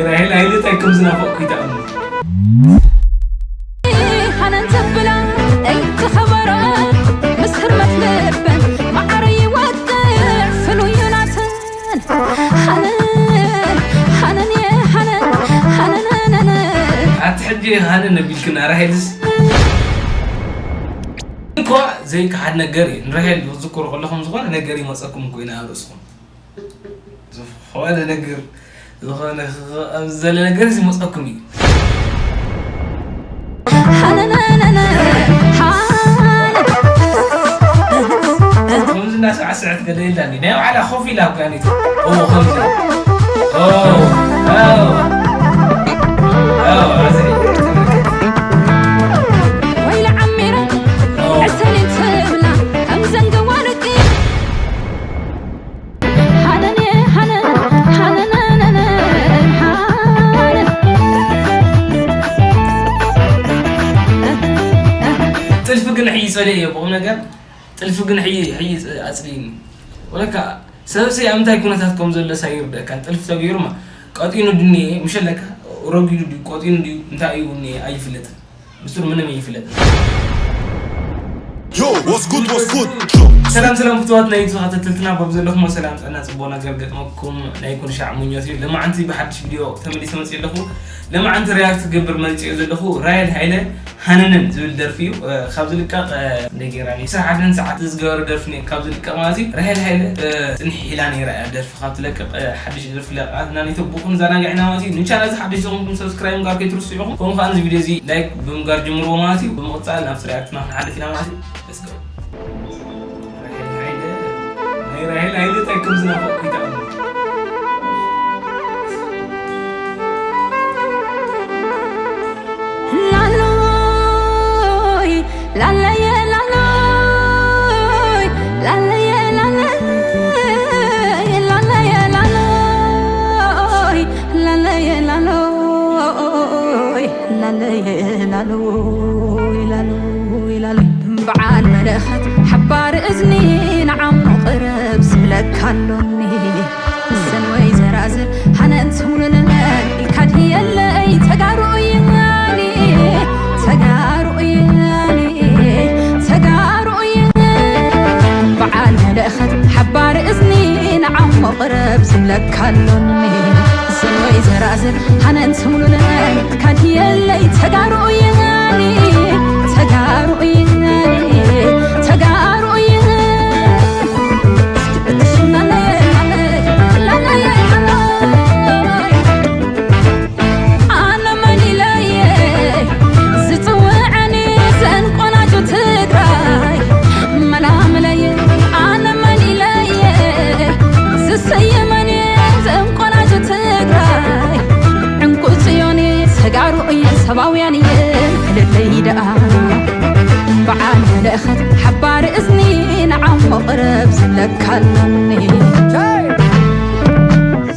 ራሄል ኣይነት ኣይከም ዝናፈቅኩ ይተኣምር። ሃነን ዘብላ እይቲ ኸበሮ ምስ ህርመት ልበን ማዕረ ይወቅዕ ፍሉይ ናተን። ሃነን ሃነን ሃነን ሃነን ሃነን ኣቲ ሕጂ ሃነን ነቢልክና ራሄልስ እንኳ ዘይከሓድ ነገር እዩ። ንራሄል ዝዝክሮ ከለኹም ዝኾነ ነገር ይመፀኩም እኮ ኢና ኣብ ርእስኹም ዝኾነ ነገር ዝኾነ ኣብዚ ዘሎ ነገር እዚ ይመፀኩም እዩ። ከምዚ እናሰዓስዐት ገለ የላኒ ናይ ባዕላ ኮፍ ኢላ ኣብ ጋኒት ኦ ከምዚ ኦ ኦ ኦ ኣዚ ወይለ ዓሚረ ዕሰሊን ትብላ ከም ዘንገዋርቂ ሃነን ሃነን ሃነን ሃነን ጥልፊ ግን ሕይ ይጸልእ እየ ብቁም ነገር ጥልፊ ግን ሕይ ሕይ ኣጽልይኒ ወለካ ሰብሲ ኣብ ምንታይ ኩነታት ከም ዘሎ ሳይርደእካን ጥልፊ ተገይሩማ ቀጢኑ ድንየ ምሸለካ ረጊዱ ድዩ ቀጢኑ ድዩ እንታይ እዩ እኒየ ኣይፍለጥን ብሱር ምንም ይፍለጥ Yo, what's good, what's good? ሰላም ሰላም ፍትዋት ናይ ተኸታተልትና በብ ዘለኹም ሰላም ጠና ጽቡቕ ነገር ገጥመኩም ናይ ኩሉ ሻዕ ምኞት እዩ ለማዓንቲ ብሓድሽ ቪድዮ ተመሊሰ መጽእ ኣለኹ ለማዓንቲ ሪያክት ክገብር መጽእ ዘለኹ ራይል ሃይለ ሃነነን ዝብል ደርፊ እዩ ካብ ዝልቀቕ እንደጌራ ስራሕ ሓደን ሰዓት ዝገበረ ደርፊ ካብ ዝልቀቕ ማለት እዩ ራይል ሃይለ ጽንሕ ኢላ ነይራ እያ ደርፊ ካብ ትለቅቕ ሓድሽ ደርፊ ለቃትና ነይቶ ብኹም ዘናግዕና ማለት እዩ ንቻና እዚ ሓድሽ ዝኾንኩም ሰብስክራይብ ጋር ከይትርስዑ ኢኹም ከምኡ ከዓ እዚ ቪድዮ እዚ ላይክ ብምጋር ጅምርዎ ማለት እዩ ብምቕፃል ናብ ስራያትና ክንሓልፍ ኢና ማለት እዩ Let's go ናይ ራሄል ሃይለ እንታይ ከም ዝናፈቅኩ ይጠቕም ላለይ ላለየ ላለይ ላለየ ላለይ ላለየ ላለይ ላለየ ላለይ ላለየ ላለይ ላለይ በዓል መለኸት ሓባር እዝኒ ንዓሞ ቅረብ ዝብለካ ኣሎኒ ዘንወይ ዘራዝር ሃነን ትውልለነ ኢልካ ድየለይ ተጋሩ እየኒ ተጋሩ እየኒ ተጋሩ እየኒ በዓል መለኸት ሓባር እዝኒ ንዓሞ ቅረብ ዝብለካ ኣሎኒ ዘንወይ ዘራዝር ሃነን ትውልለነ ኢልካ ድየለይ ተጋሩ እየኒ ተጋሩ እየኒ ተጋሩ እየኒ ኣነ መን ኢለየ ዝፅውዐኒ ዘን ቆናጁ ትግራይ መላምለየ ኣነ መን ኢለየ ዝሰየመኒ ዘን ቆናጁ ትግራይ ዕንቁ ፅዮኒ ተጋሩ እየ ሰባውያን እየ ክልለይ ደኣ በዓል መለኸት ሓባር እዝኒ ንዓሞ ቅረብ ዝብለካ ኣሎኒ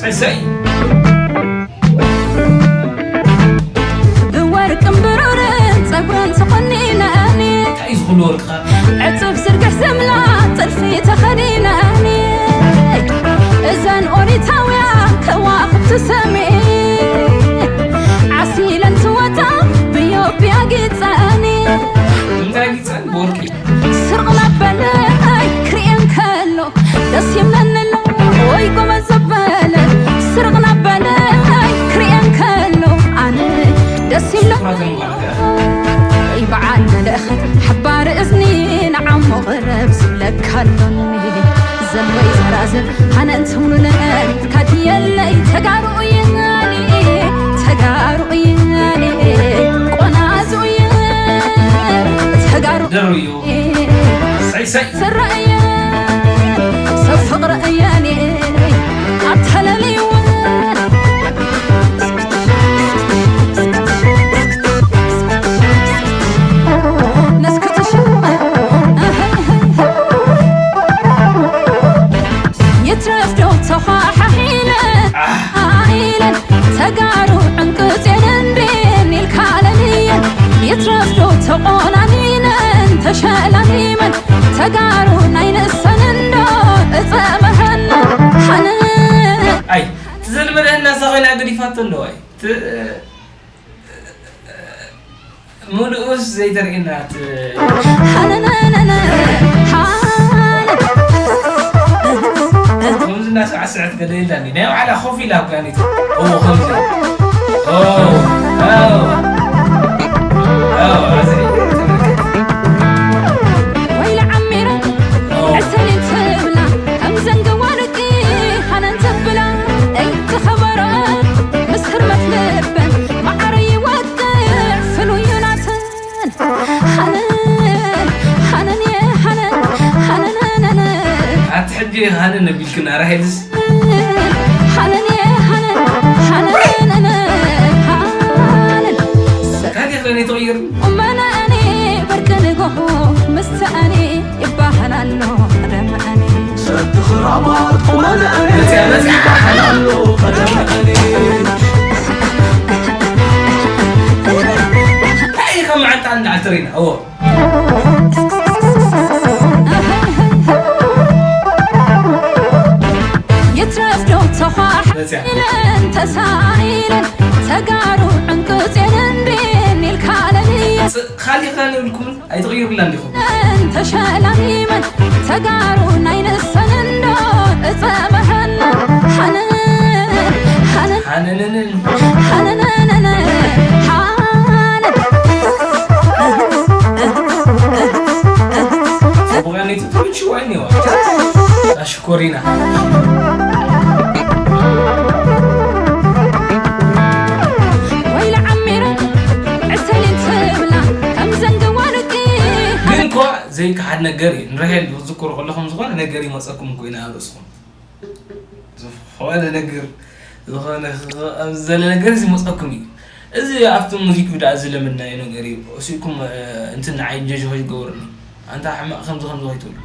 ሰይ ሰይ ብወርቅን ብሩርን ፀጉረን ተኾኒነኒ እንታይ እዩ ዝኹሉ ወርቅኻ ዕፅፍ ዝርግሕ ዘምላ ጥልፊ ተኸዲነኒ እዘን ኦሪታውያን ከዋኽብቲ ሰሜን ዓሲለን ትወጣ ብዮብያ ጌፀኒ እንታይ ጊፀን ብወርቂ ስርቕ ናበለይ ክርእየን ከሎ ደስ ይብለኒ ኣሎ ወይ ጎበዝ ዘበለ ስርቕ ናበለይ ክርእየን ከሎ ኣነ ደስ ይብሎ በዓል መለኸት ሓባር እዝኒ ንዓሞ ቅረብ ዝብለካ ኣሎኒ ዘንበይ ዘራዝር ሃነን ትውሉለን ካድየለይ ተጋሩ እየኒ ተጋሩ እየኒ ቆናዙ እየ ተጋሩ ደሩ እዩ ሳይ ሳይ ስረ እየ ሰብ ፍቕሪ እየኒ ኣብተለልይወ ይትረፍዶ ተዃሓሒለን ኢለን ተጋሩ ዕንቅፅየን እንዴን ኢልካ ለልየን ይትረፍዶ ተቆናኒነን ተሸላሊመን ተጋሩ ናይ ንሰን እንዶ እፀመኸን ሓነ ኣይ ትዘልመ በደህና እዛ ኮይና ገዲፋቶ ኣለዋ። ት-፣ ምሉኡስ ዘይተርእየና ት-፣ ከምዚ እናሰዓስዐት ገለ የላን። ናይ ባዕላ ኮፍ ኢላ እኮ ያኒት። ኦ፣ ከምዚ። ኦ፣ ኦ። ኦ፣ እዚ ተመልከት። ወይለ ዓሚረ ኦ። ዕሰሊን ትብላ ከም ዘንገዋ ደቂ ሃነን ዘብላ እይቲ ኸበሮ ምስ ህርመት ልበን ማዕረ ይወቅዕ ፍሉይ ዮናስን ሃነን ሃነን የ ሃነን ሃነን ሃነን ኣቲ ሕጂ ሃነን ኣቢልክና ራሄልስ ሃነን የ ሃነን ሃነን ሃነን ካሊእ ኸነ ተቐይር እመነኒ በርቂ ንጎሆ ምስተኣኒ ይባሃል ኣሎ ቀደመ ኣነ። ሰብ ትኽራማት ቁመነአኒ መፅያ፣ መፅያ። ይባሃል ኣሎ ቀደመ ኣነ። እንታይ ኢኻ መዓንጣ እንዳዓል ትሪና? እዎ። ይትረፍ ዶ ተዃሕ መፅያ። ኢለን ተሳኢለን ተጋሩ ዕንቅፅየን እንድን ኢልካ ለልየን። ፅ-፣ ካሊእ ኸነ ይብልኩም። ኣይትቕይሩላ እንዲኹም። ተሸላሊመን ተጋሩ ናይ ንሰን እንዶ እፀበሐን ሃነን ሃነን ሃነነነን። ሃነነነነ ሃነን። ጽቡቕ ያኔ ትትምችዋ እኒዋ። ኣሽኮሪና። ወይለ ዓሚረ ዕሰሊን ትብላ ከም ዘንገዋ ደቂ ግን እኳ ዘይከሓድ ነገር እዩ። ንራሄል ክትዝክሩ ከለኹም ዝኾነ ነገር ይመጸኩም እኮ እዩ ናብ ርእስኹም። ዝኾነ ነገር፣ ዝኾነ ኣብዚ ዘሎ ነገር እዚ ይመጸኩም እዩ። እዚ ኣብቲ ሙዚክ ቪድዮ እዚ ለመድናዮ ነገር እዩ። እሱኩም፣ እ፣ እንትን ንዓይ ጀጅ ከይትገብሩኒ። ኣንታ ሕማቕ ከምዚ ከምዚ ከይትብሉ።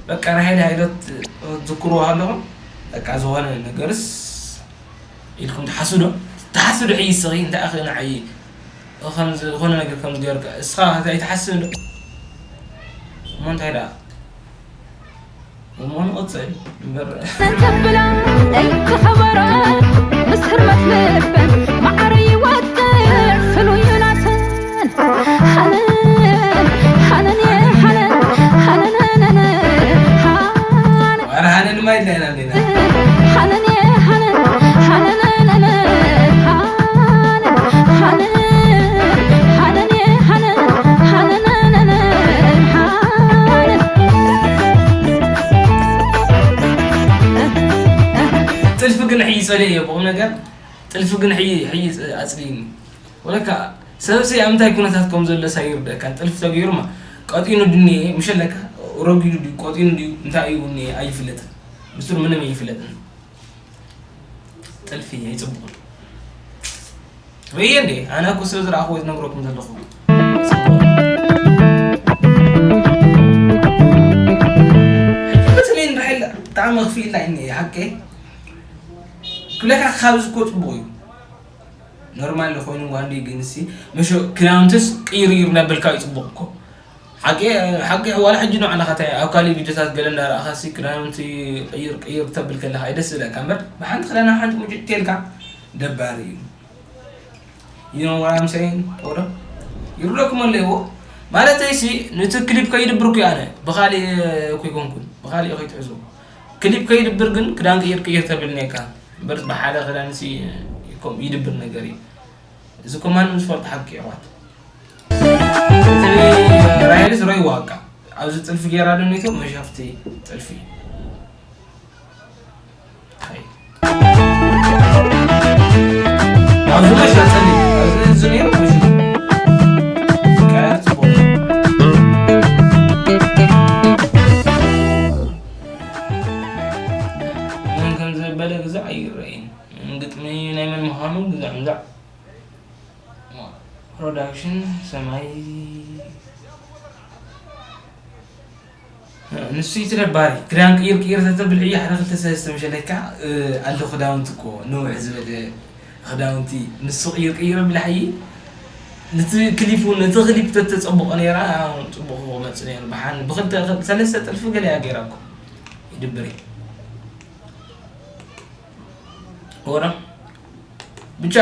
በቃ ራሄል ሃይለ ትዝክርዎ ኣለኹም። በቃ ዝኾነ ነገርስ ኢልኩም ትሓስቡ ዶ? ትሓስቡ ዶ? ሕይስኺ እንታይ ኣኸ ንዓይ ከም ዝኾነ ነገር ከም ዝገርካ እስኻ እንታይ ትሓስብ ዶ? እሞ እንታይ ደኣ? እሞ ንቕጽል እምበር። ተብላ እይቲ ኸበሮ ምስ ህርመት ልበን ማዕረ ይወቅዕ ፍሉይ ናተን። ሃነን፣ ሃነን፣ ሃነን፣ ሃነን፣ ሃነን። ዋላ ሃነን ማይ ዳይና እንዴና። ሃነን፣ ሃነን፣ ሃነን፣ ሃነን፣ ሃነን፣ ሃነን፣ ሃነን፣ ሃነን፣ ሃነን። ጥልፊ ግን ሕይ ጸልእ እየ፣ ብቑም ነገር ጥልፊ ግን ሕይ፣ ሕይ ኣጽልይኒ። ወለካ ሰብሲ ኣብ ምንታይ ኩነታት ከም ዘሎ ሳይርደካ፣ ጥልፊ ተገይሩማ ቀጢኑ ድንየ፣ ምሸለካ ረጒዱ ድዩ፣ ቀጢኑ ድዩ፣ እንታይ እዩ እኒየ ኣይፍለጥን። ብሱር ምንም ኣይፍለጥን። ጥልፊ ኣይጽቡቕን። ርእየ እንዴ? ኣነ እኮ ስለ ዝረኣኽዎ ዝነግረኩም ዘለኹ። ጽቡቕ። በተለይ ንራሄል ብጣዕሚ ክፍኢላ እኒየ፣ ሓቀይ። ክብለካ ካብ ዝኮ ጽቡቅ እዩ። ኖርማል ኮይኑ ጓንዲ ግን ሲ መሾ ክዳውንትስ ቅይር ይር እናበልካ እዩ ጽቡቅ እኮ። ሓቂ፣ ሓቂ ዋላ ሕጂ ነው ዓላኻ ታይ ኣብ ካልእ ቪድዮታት ገለ እንዳረኣኻ ሲ ክዳውንቲ ቅይር ቅይር ተብል ከለኻ እዩ ደስ ዝብለካ እምበር ብሓንቲ ክዳን ሓንቲ ሙጭጭ ተልካ ደባሪ እዩ። You know what I'm saying? ኦሮ ይርደኩም ኣለዎ ማለት ሲ ነቲ ክሊፕ ከይድብርኩ ኣነ ብኻሊእ እኮ ይኮንኩን ብኻሊእ ከይትሕዙ ክሊፕ ከይድብር ግን ክዳን ቅይር ቅይር ተብል ነካ እምበር ብሓደ ክዳን ሲ ከም ይድብር ነገር እዩ። እዚ ኮማን ምስ ፈልጥ ሓቂ ይዋት እቲ ራሄልስ ረይዋ በቃ ኣብዚ ጥልፊ ገይራ ዶ ነይቶ መሻፍቲ ጥልፊ ኣይ። ኣብዚ መሻ ጸሊም፣ ኣብዚ እዚ ነይሩ፣ እዚ ቀያር ጽቡቕ። መን ከም ዘበለ ግዛዕ ኣይረኣይን። ግጥሚ ናይ መን ምዃኑ ግዛዕ ምዛዕ። ፕሮዳክሽን ሰማይ ንሱ እዩ ነባሪ። ክዳን ቅይር ቅይር ተተብል ሕጂ ሓደ ክልተ ሰለስተ መሸለካ፣ እ፣ ኣሎ ክዳውንቲ እኮ ነውሕ ዝበለ ክዳውንቲ ንሱ ቅይር ቅይር ኣቢላ ሕጂ ነቲ ክሊፕ እውን፣ ነቲ ክሊፕ ተተጸብቖ ነይራ፣ ጽቡቕ ክመጽእ ነይሩ። ብሓን-፣ ብክልተ፣ ሰለስተ ጥልፊ ገለ እያ ገይራ እኮ። ይድብር እዩ። ወረ ብቻ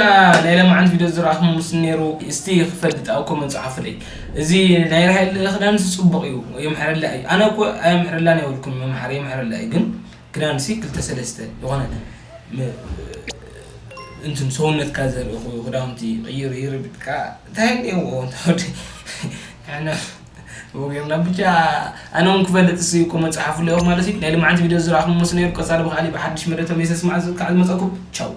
ናይ ለማዓንቲ ቪድዮ ዝረኣኹም ምስ ነይሩ እስቲ ክፈልጥ ኣብ ኮመንት ጸሓፉለይ። እዚ ናይ ራሄል ክዳን ጽቡቕ እዩ፣ የምሕረላ እዩ። ኣነ እኮ ኣየምሕረላን የበልኩም፣ መምሓር የምሕረላ እዩ። ግን ክዳን ሲ ክልተ ሰለስተ ዝኾነ ም- እንትን ሰውነትካ ዘርኢ ክዳውንቲ ቅይር ይርብጥካ እንታይ እኒኦ እንተወዲ ወገርና ብቻ ኣነ እውን ክፈልጥ ሲ ኮመንት ጸሓፉለይ ማለት እዩ። ናይ ለማዓንቲ ቪድዮ ዝረኣኹም ምስ ነይሩ ቀጻሊ ብካሊ ብሓድሽ መደብ ተመይሰ ስማዕ ዝብል ከዓ ዝመጸኩም ቻው።